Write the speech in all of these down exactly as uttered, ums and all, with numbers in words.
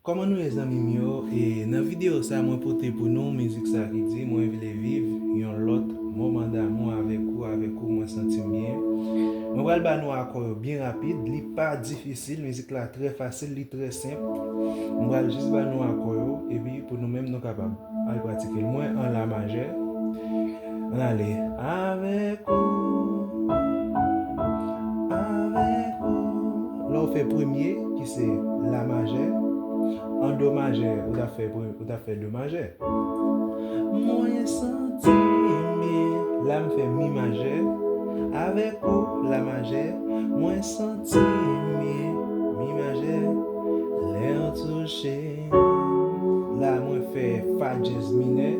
Kòman nou ye, zanmi m yo? E nan videyo sa, mwen pote pou nou mizik sa ki di, mwen vle viv yon lòt moman damou avèk ou, avèk ou, mwen santi m byen. Mwen pral ba nou akò yo byen rapid, li pa difisil, mizik la trè fasil, li trè senp. Mwen pral jis ba nou akò yo, epi pou nou menm nou kapab al pratike l. Mwen an la majè. Ann ale. Avèk ou, avèk ou. Lè w fè premye, ki se la majè, an do majè, ou t ap fè pre-, ou t ap fè do majè. Mwen santi m byen. La m fè mi majè. Avèk ou, la majè. Mwen santi m byen. Mi majè. Lè w touche m. La mwen fè fa dyèz minè.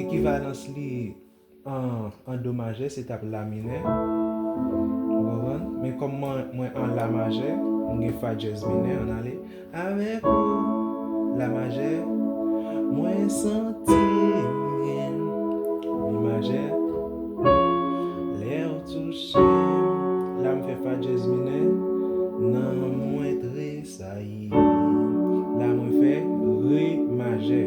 Ekivalans li an, an do majè, se t ap la minè. Ou konprann? Men kòm mwen, mwen an la majè, mwen gen fa dyèz minè, ann ale. Avèk ou, la majè, mwen santi m byen. Mi majè, lè w touche m, la m fè fa dyèz minè, nanm mwen tresayi. La mwen fè re majè.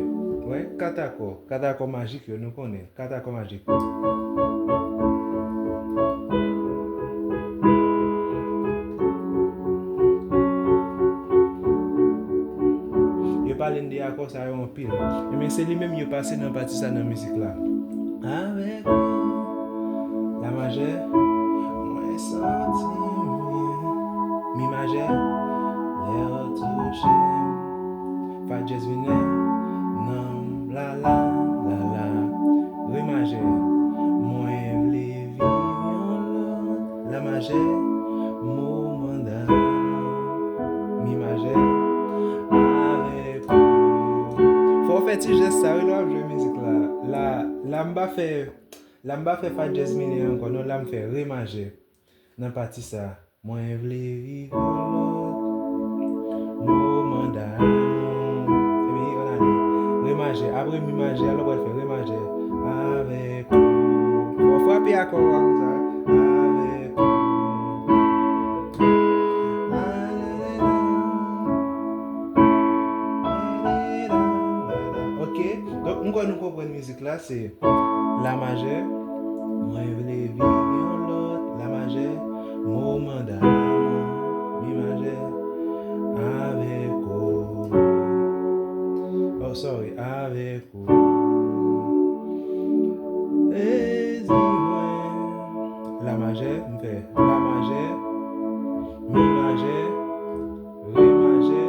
Wè, kat akò, kat akò majik yo, nou konnen. Kat akò majik. Yo pale n de akò sa yo anpil. Ebyen, se li menm yo pase nan pati sa nan mizik la. Avèk ou, la majè, mwen santi m byen. Mi majè, lè w touche m. Fa dyèz minè, nanm, la, la, la, la. Re majè, mwen vle viv yon lòt. La majè, moman damou. Mi majè, avèk ou. Fò w fè ti jès sa wi lè w ap jwe mizik la. La, la m pa fè, la m pa fè fa dyèz minè ankò, non, la m fè re majè. Nan pati sa, mwen vle viv yon lòt moman damou. Epi, ann ale. Re majè. Apre mi majè, alò w pral fè re majè. Avèk ou. Fò w frape akò a konsa. Avèk ou. Ok. Donk, m kwè nou konprann mizik la, se la majè, mwen vle viv yon lòt, la majè, moman damou, mi majè, avèk ou. Oh, sorry, avèk ou. Plezi mwen. La majè, m fè la majè, mi majè, re majè,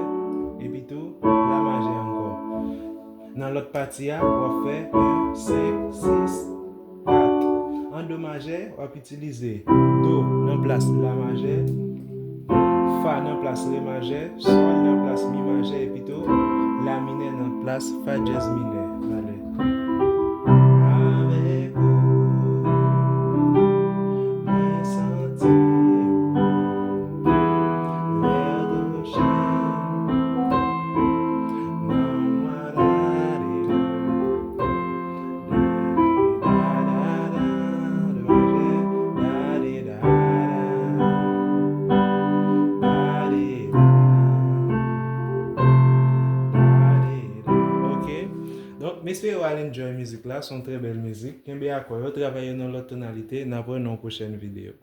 epi tou la majè ankò. Nan lòt pati a, w ap fè en, senk, sis, kat. An do majè, w ap itilize do nan plas la majè, fa nan plas re majè, sòl nan plas mi majè, epi tou la minè nan plas fa dyèz minè. Ale. Avèk ou, mwen santi m byen. Lè w touche m, nan mwa dadida. Ok. Donk, m espere w al enjoy mizik la. Se yon trè bèl mizik. Kenbe akò yo, travay yo nan lòt tonalite. N ap wè nan yon pwochèn videyo.